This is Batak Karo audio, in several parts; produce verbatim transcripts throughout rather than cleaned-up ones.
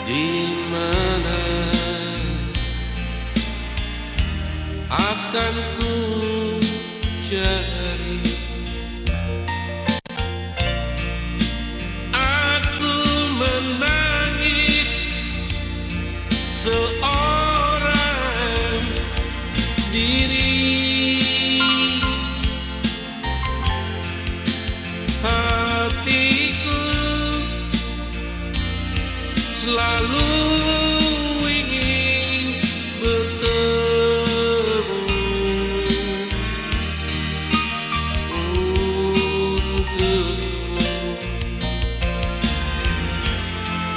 Di mana akan ku cari? Aku menangis seorang diri. Hatiku selalu ingin bertemu untukmu.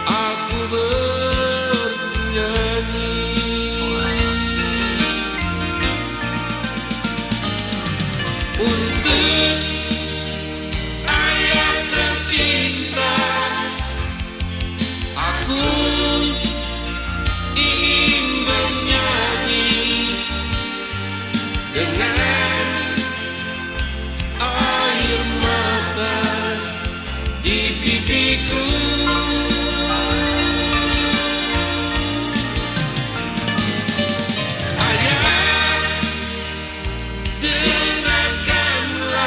Aku bernyanyi untuk ayah tercinta. Aku ingin bernyanyi dengan air mata di pipiku. Ayah, dengarkanlah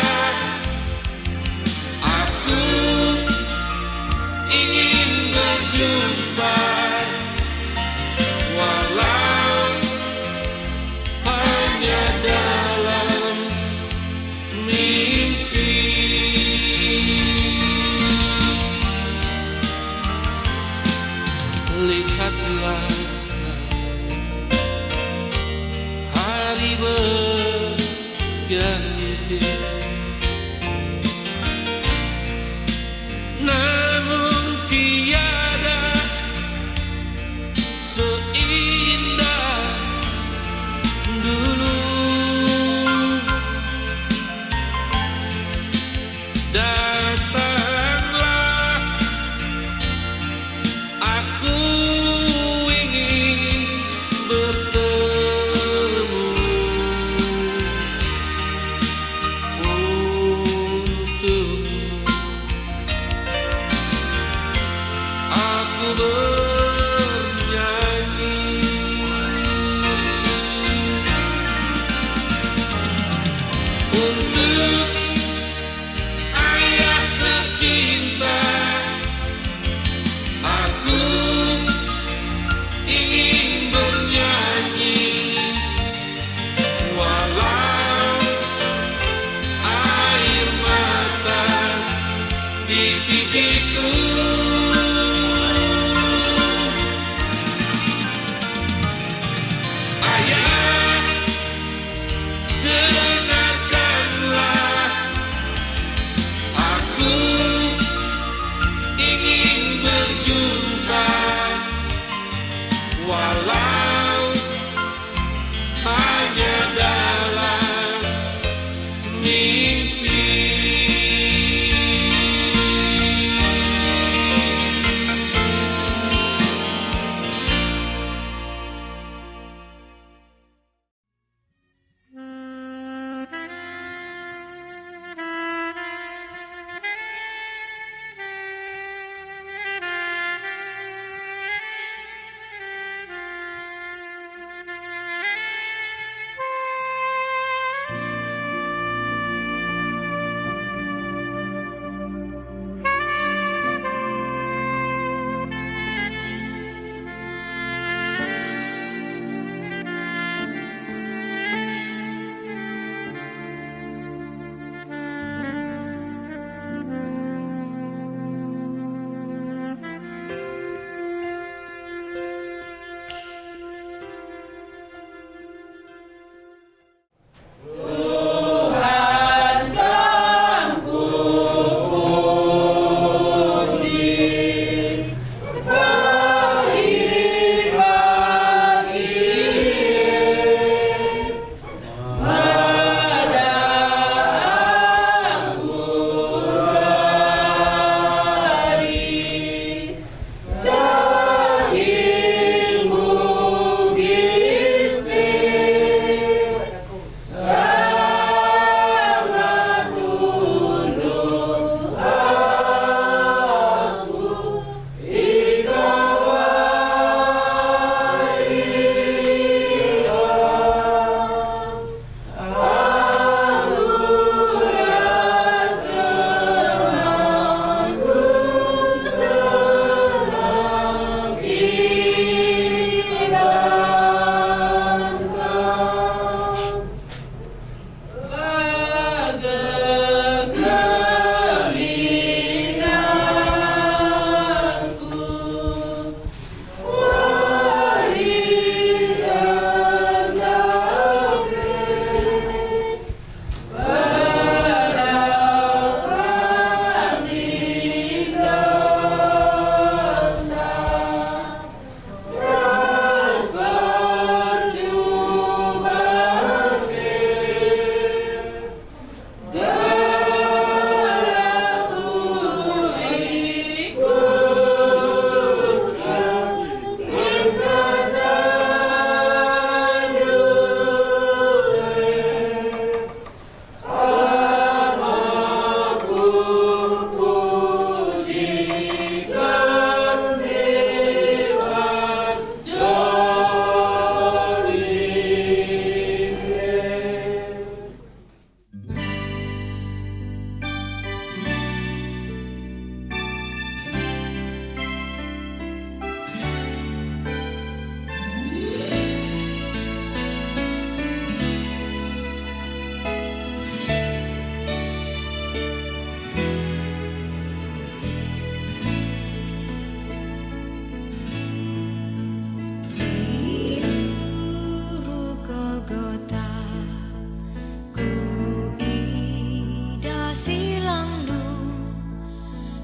Silangndu,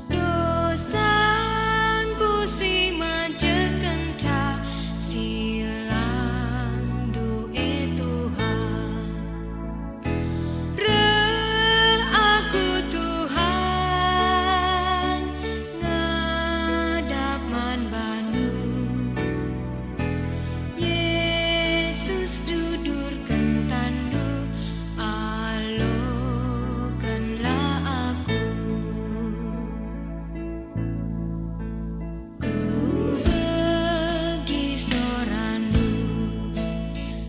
dosangku si mancekenta, silangndu, e Tuhan. Reh aku, Tuhan, ngadap man bandu. Yesus, dudurken tanNdu, alokenlah aku. Kubegi soraNdu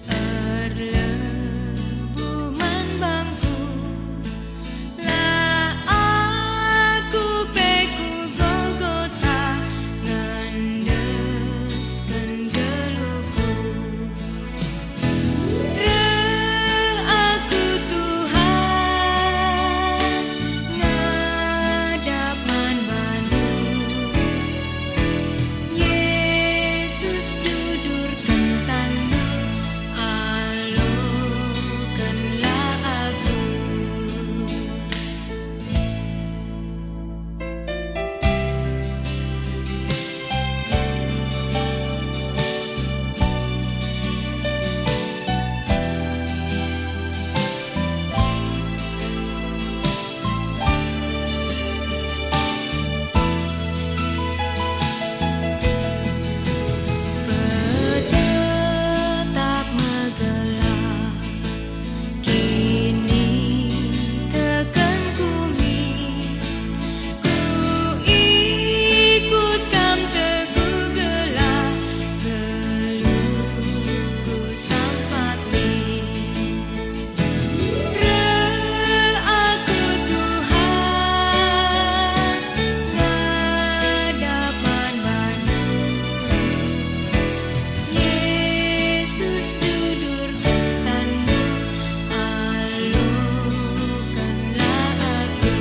erlebuh man bangku, la aku pe ku Golgota ngendesken geluhku. Reh aku, Tuhan, ngadap man bandu. Yesus, dudurken tanNdu, alokenlah aku. Tetap megelah. Kiniteken kami, kuikut Kam teguh gelah, geluhku sampati. Reh aku, Tuhan, ngadap man bandu. Yesus, dudurken tanNdu, alokenlah aku.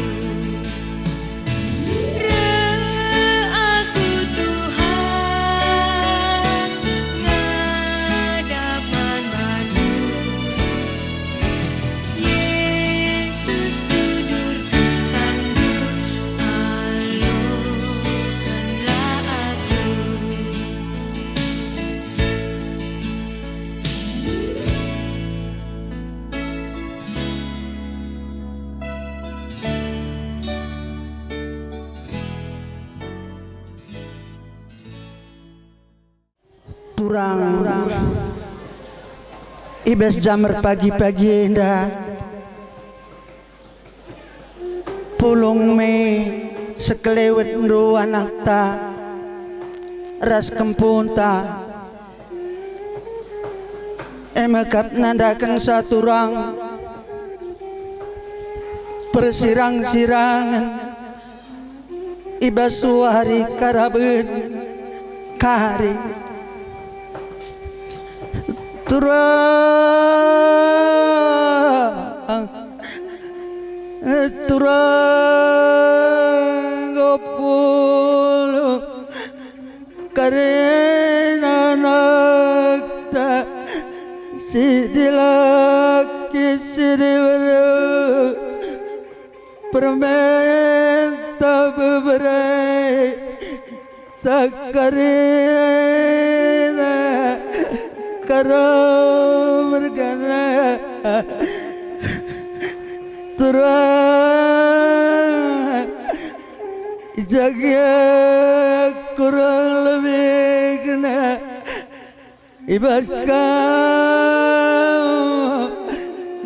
Reh aku, Tuhan, ngadap man bandu. Yesus, dudurken tanNdu, alokenlah aku. Turang, i bas jam erpagi-pagi enda, pulung me sekelewetndu anakta ras kempunta, e me kap nandakenca turang persirang-sirangen i bas wari karaben kari. Turang, turang, ompulu karen anakta si dilaki si diberu. Permenta bebere takarina karo mergana turang jaga kurang lebihna. I bas kam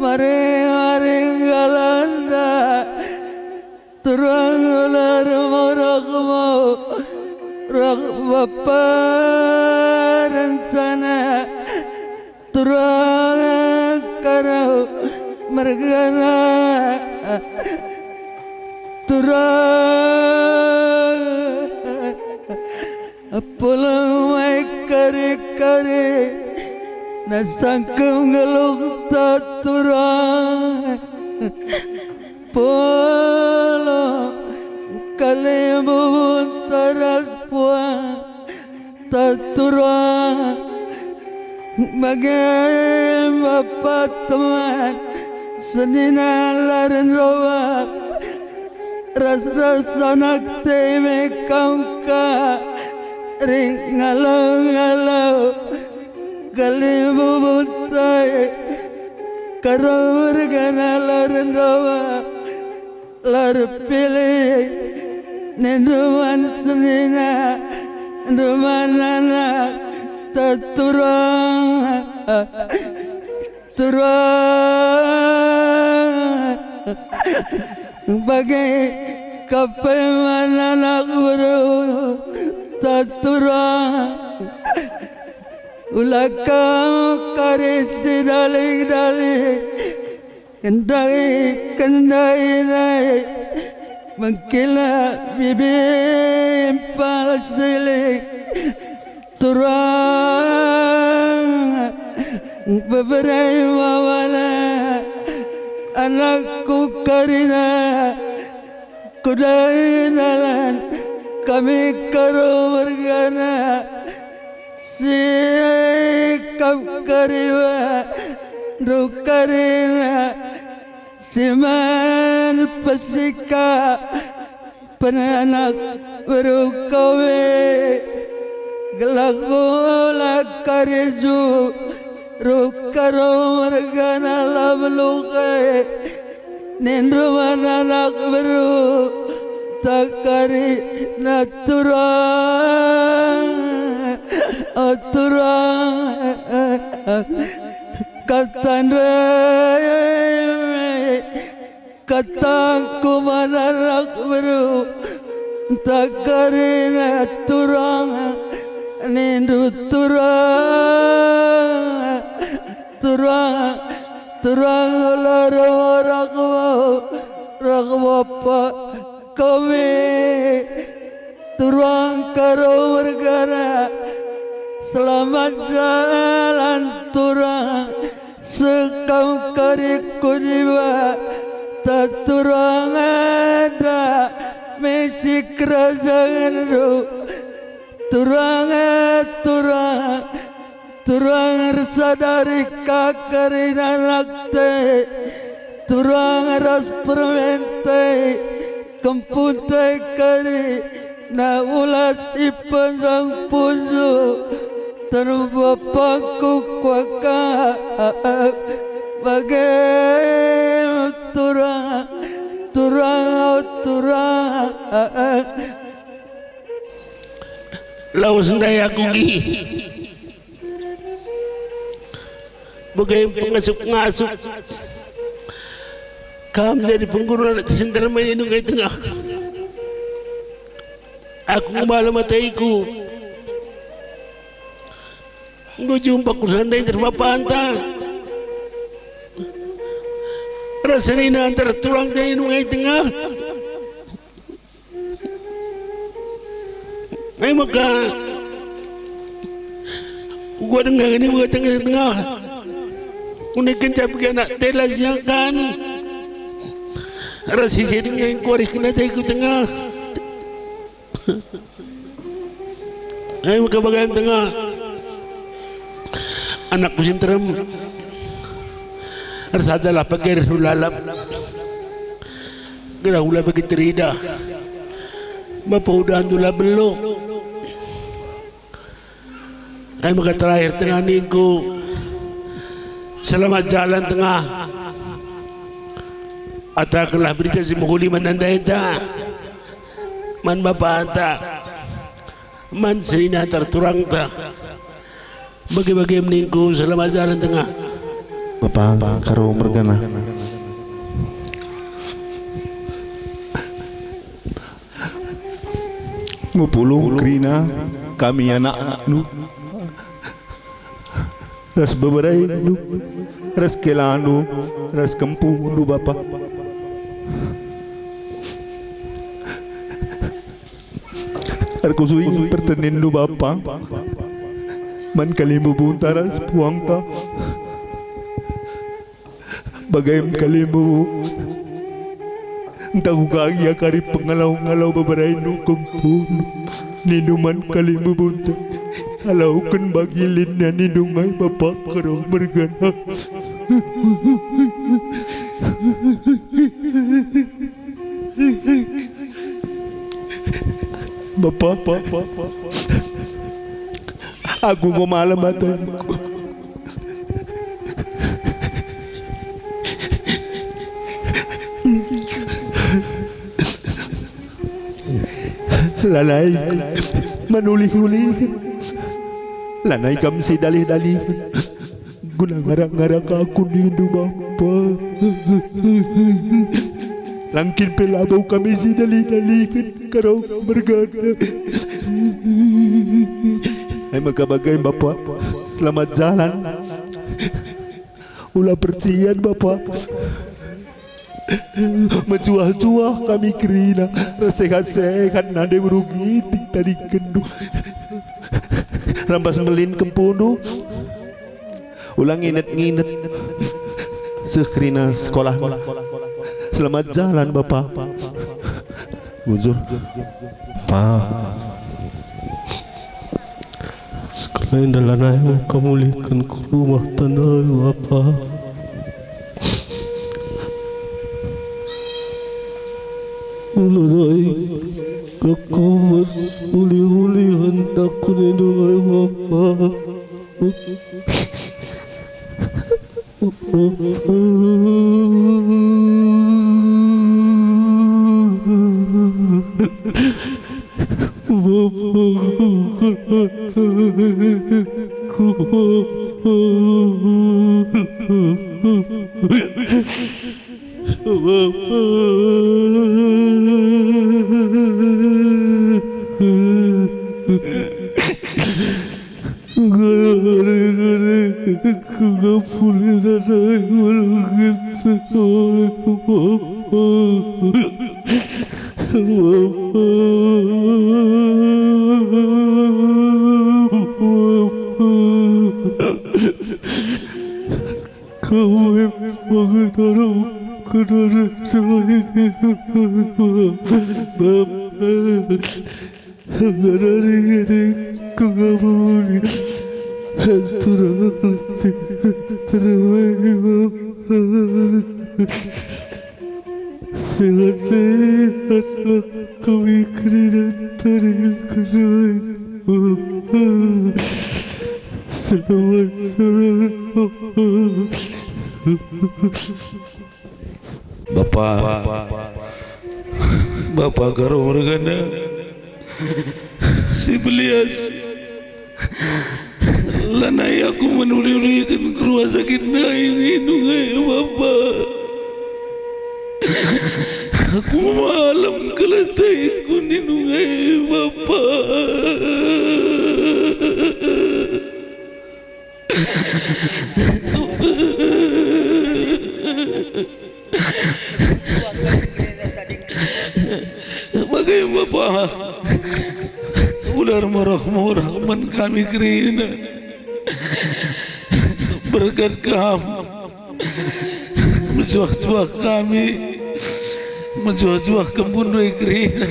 mari-mari nggalanda, turang ular murukmu, rok bapa rencana, turang karo mergana, turang. Pulang mai kari-kari, nasangkem nggeluhta turang. Pulang kalimbubunta ras puangta turang. Bage bapa teman, senina laren roba. ras-ras anak teme kam ka ring ngalo-ngalo kalimbubu tai, karo mergana la rendoba, la erpilih, nindu man senina, nindu man anak, taturang, turang. Bage ka pe man anak beru, taturang. Ula kam kari sidaling-daling, kendai-kendai nai, mengkila bibi mpal siling, turang, beberai wawana, anakku karina, kudai dalan kami karo mergana, sikap kariba ndu karina, siman pesika penanak beru kami, gelah kula kariju, rukaro mergana la belukai, nindu man anak beru, takari na turang, o turang, kata ndai. Katangku man anak beru, takarina turang, nindu turang, turang, turang la rebo rebo, rebo bapa kami, turang karo mergana, selamat jalan turang. Sekam kari kudiba, taturang enda misi kerajangenndu. Turang, turang, turang ersadari ka kari nanakte, turang ras permente. Kempuntai kari na ulas ipanjang punju, tanu bapangku kuakap bage turang, turang, o turang. Lawes ndai aku gi. Bage pengasup-ngasup. Kam jadi pengguru anak si nterem i nunggai tengah. Aku ngembala mataiku. Enggo jumpa ku sandai nter bapanta. Rasa nina nter turang i nunggai tengah. Ai maka kuga denga ngeni maka tengah-tengah. Kune kenca bagi anak tela siangkan. Ras ise denga kuarih kena ku tengah. Ai maka bagi tengah. Anakku si nterem. Ersadalah peger ulalam. Gelah ula bagi teridah. Bapa udahndu la beluk. Ai maka terakhir tengah ningku. Selamat jalan tengah. Atakenlah berita si mehuli man enda-enda. Man bapanta. Man senina nter turangta. Bage-bage ningku selamat jalan tengah. Bapa karo mergana. Ngupulung kerina kami anakndu, ras beberaindu, ras kelandu, ras kempundu bapa. Erkusui pertendenndu bapa man kalimbubunta ras puangta. Bage me kalimbubu. Ntah kuga gia kari pengalau-ngalau beberaindu kempun. Nindu man kalimbubunta. Alauken bagi linna nindu ngai bapa karo mergana. Bapa, aku enggo malem ateku. Lanai manulih-ulihen, lanai kam sidalih-dalihen. Guna ngarak-ngarak aku nindu Bapa. Langkin pe labo kami sidalih-dalihen karo mergana. Ai maka bage Bapa, selamat jalan. Ula percian Bapa. Mejuah-juah kami kerina, ersehat-sehat nande beru Ginting tadingkenndu. Rampas mbelin kempundu, ula nginet-nginet. Seh kerina sekolahna. Selamat jalan, Bapa. Bujur. Pa. Sekalenda lanai maka mulihken ku rumah tandai Bapa. Lanai aku ulih-ulihen aku nindu ai Bapa. Kami pengenarap kenara Bapa. Ngadari-ngadi kengabuni atur ate terbaik Bapa. Sehat-sehatlah kami kerina tadingkenndu ai Bapa. Selamat jalan Bapa. Bapa, Bapa Karo mergana, si Belias, lanai aku menuli-uliken kerua sakit ndai nindu nge, Bapa. Aku malem keleteku nindu nge, Bapa. Bage Bapa, ula ermurah-murah man kami kerina. Berkat Kam, mejuah-juah kami, mejuah-juah kempundu kerina.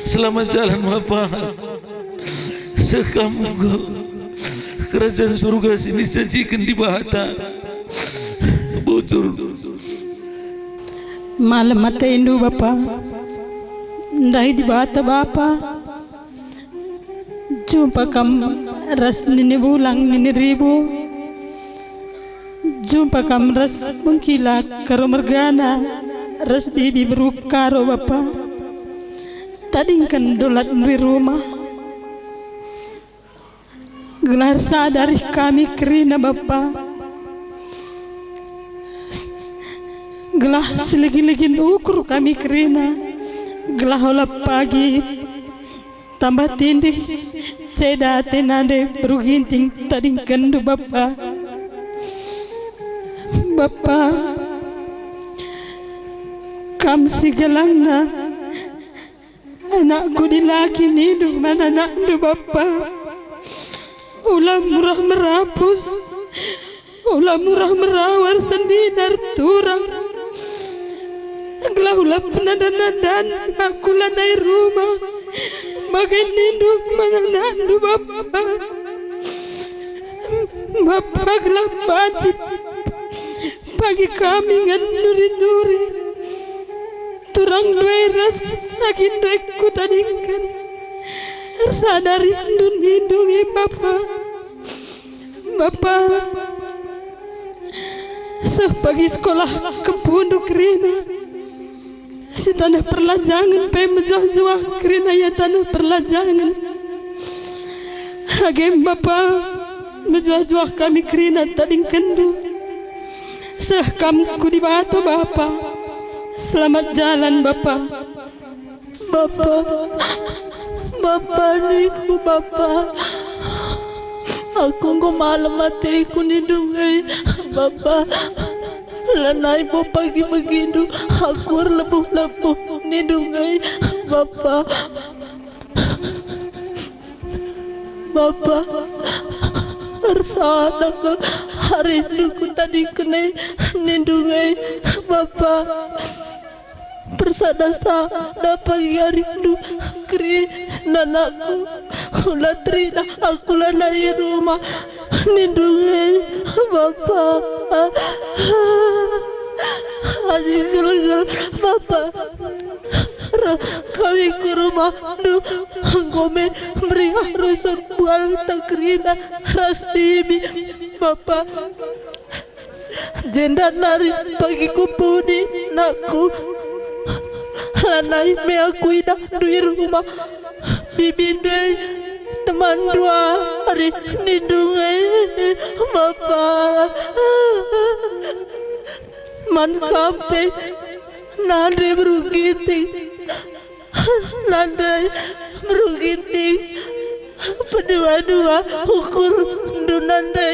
Selamat jalan Bapa. Seh kam ku Kerajaan Surga si nijanjiken Dibata. Bujur. Malem atendu, Bapa. Ndahi Dibata, Bapa. Jumpa kam ras nini bulang, nini ribu. Jumpa kam ras bengkila Karo mergana, ras bibi beru Karo, Bapa. Tadingken dolatndu i rumah. Gelah ersadari kami kerina, Bapa. Gelah siligin-ligin ukur kami kerina. Gelah ola pagi tambah tindih, ceda ate nande beru Ginting tadingkenndu, Bapa. Bapa, kam si gelangna, anakku dilaki nindu man anakndu, Bapa. Ula murah merapus, ula murah merawar sendinar turang. Gelah ula penandan-nandan aku lanai rumah. Bage nindu man anakndu, Bapa. Bapa, gelah banci pagi kami ngenuri-nuri. Turang ndai ras agi ndai kutadingken. Ersadarindu nindu nge, Bapa. Bapa, seh pagi sekolah kempundu kerina. Si taneh perlajangen pe mejuah-juah kerina ia taneh perlajangen. Age Bapa, mejuah-juah kami kerina tadingkenndu. Seh kam ku Dibata Bapa. Selamat jalan Bapa. Bapa, Bapa niku Bapa. Aku enggo malem ateku nindu nge, Bapa. Lanai bo pagi-pagindu aku erlebuh-lebuh nindu nge, Bapa. Bapa, ersada kal arindu kutadingken e nindu nge, Bapa. Persada-sada pagi arindu kerina anakku. Ula terina aku lanai i rumah nindu nge, Bapa. Adi gelgel, Bapa. Reh kami ku rumahndu, enggo me meriah rusur bualta kerina ras bibi, Bapa. Jenda nari pagi ku pudi, nakku. Lanai me aku idahndu i rumah. Bibindu e teman dua ari nindu nge, Bapa. Man kam pe nande beru ginting. Nande beru ginting. Pedua-dua ukurndu nande.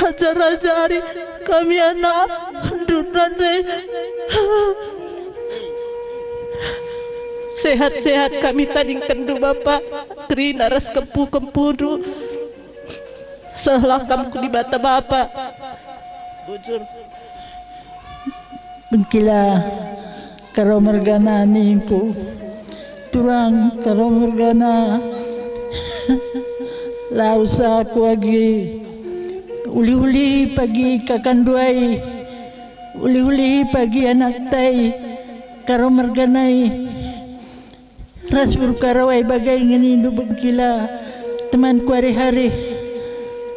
Ajar-ajari kami anakndu nande. Sehat-sehat kami tadingkenndu, Bapa, kerina ras kempu-kempundu. Sehlah kam ku Dibata Bapa. Bujur. Bengkila Karo mergana ningku, turang Karo mergana. Lawes aku agi, ulih-ulih pagi kakandu ai, ulih-ulih pagi anakta ai, Karo mergana ai. Ras beru Karo ai bage nge nindu Bengkila, temanku arih-arih,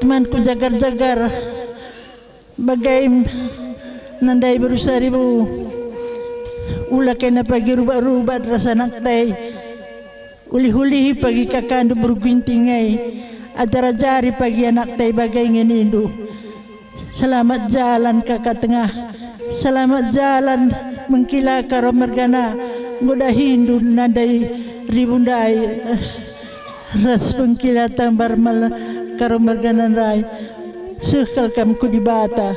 temanku jagar-jagar. Bage nandai beru Saribu, ula kena pagi rubat-rubat ras anakta e. Ulih-ulihi pagi kakandu beru Ginting e, ajar-ajari pagi anakta e bage nge nindu. Selamat jalan kaka tengah, selamat jalan Bengkila Karo mergana, enggo dahindu nandai Ribu ndai. Ras Bengkila Tambar mal Karo mergana ndai. Seh kal kam ku Dibata,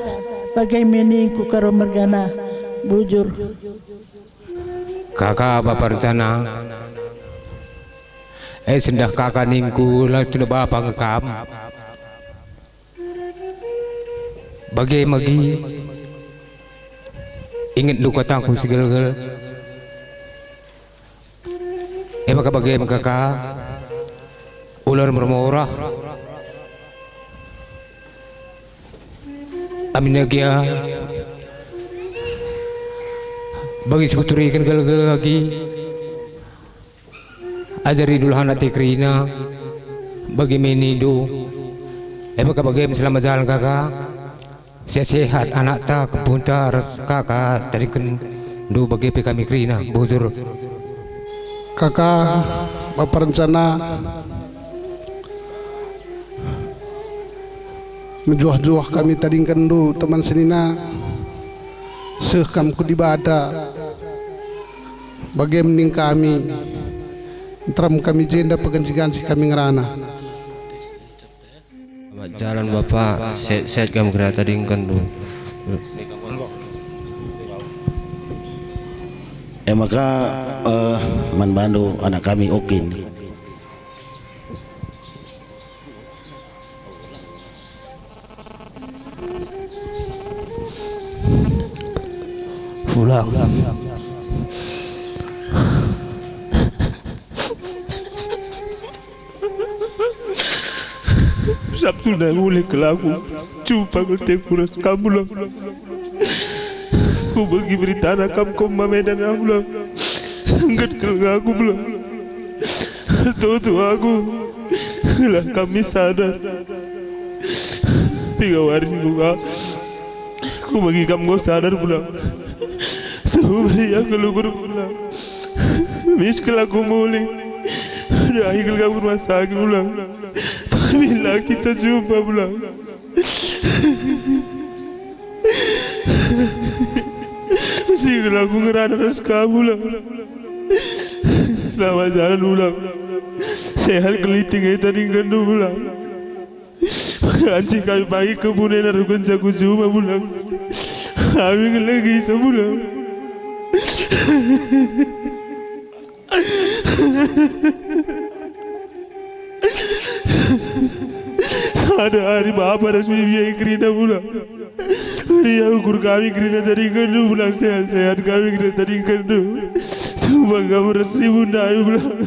bage me ningku Karo mergana. Bujur. Kaka bapa rencana, e sendah kaka ningku, la tuna bapa nge kam. Bage me agi, ingetndu katangku si gelgel. E maka bage me kaka, ular mermorah. Aminna gia, bagi si kuturiken gelgel agi, ajarindu lah anakta e kerina, bage me nindu. E maka bage me selamat jalan kaka. Sehat-sehat anakta, kempunta, ras kaka tadingkenndu bage pe kami kerina, bujur. Kaka, bapa rencana, mejuah-juah kami tadingkenndu teman senina, seh kam ku Dibata, bage me ning kami, nterem kami jenda peganjih-ganjih kami ngerana. Selamat jalan, Bapa. Sehat-sehat kam kerina tadingkenndu. E maka, eh, man bandu anak kami Okin. Pulang. Sabtu nai ulih kal aku, cuba ngerti aku ras kamu lah. Kubegi beritana kam kom ma Medan, ah, Pulang. Sengget kal nge aku, Pulang. Ertoto aku. Gelah kam min sadar. Piga wari enggo ka kubegi kam enggo sadar, Pulang. Tuhu beri aku lukur, Pulang. Mis kal aku mulih. Dahi kal ka rumah sakit, Pulang. Tapi la kita jumpa, Pulang. Singgelah aku ngerana ras kam, Pulang. Selamat jalan, Pulang. Sehat keliting e tadingkenndu, Pulang. Anci kami pagi kebun e naruhkenca ku juma, Pulang. Kami ngelegi so, Pulang. Sada hari bapa ras bibi e kerina, Pulang. Meriah ukur kami kerina tadingkenndu, Pulang, sehat-sehat kami kerina tadingkenndu. Tumbang kami ras ribun ndai, Pulang.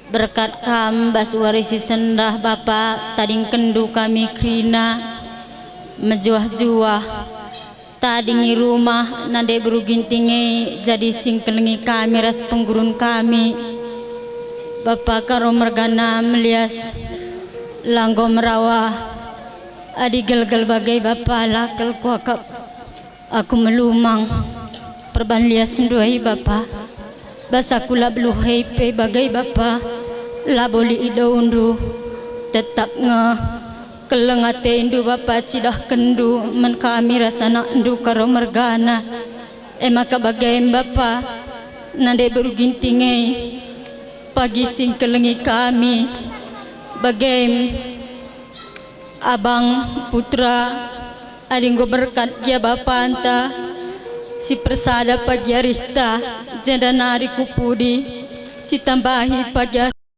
Berkat kam bas wari si sendah, Bapa, tadingkenndu kami kerina mejuah-juah. Tading i rumah nande beru Ginting e jadi singkelengi kami ras penggurun kami. Bapa Karo mergana melias la enggo merawa. Adi gelgel bage, Bapa, la kal kuakap. Aku melumang perban liasndu e, Bapa. Bas aku la beluh e pe bage, Bapa, labo lit idoundu. Tetap nge keleng atendu, Bapa, cidahkenndu man kami ras anakndu Karo mergana. E maka bage me, Bapa, nande beru Ginting e pagi singkelengi kami. Bage me Abang, Putra, adi enggo berkat gia bapanta, si persada pagi arihta, jenda nari ku pudi, si tambahi pagi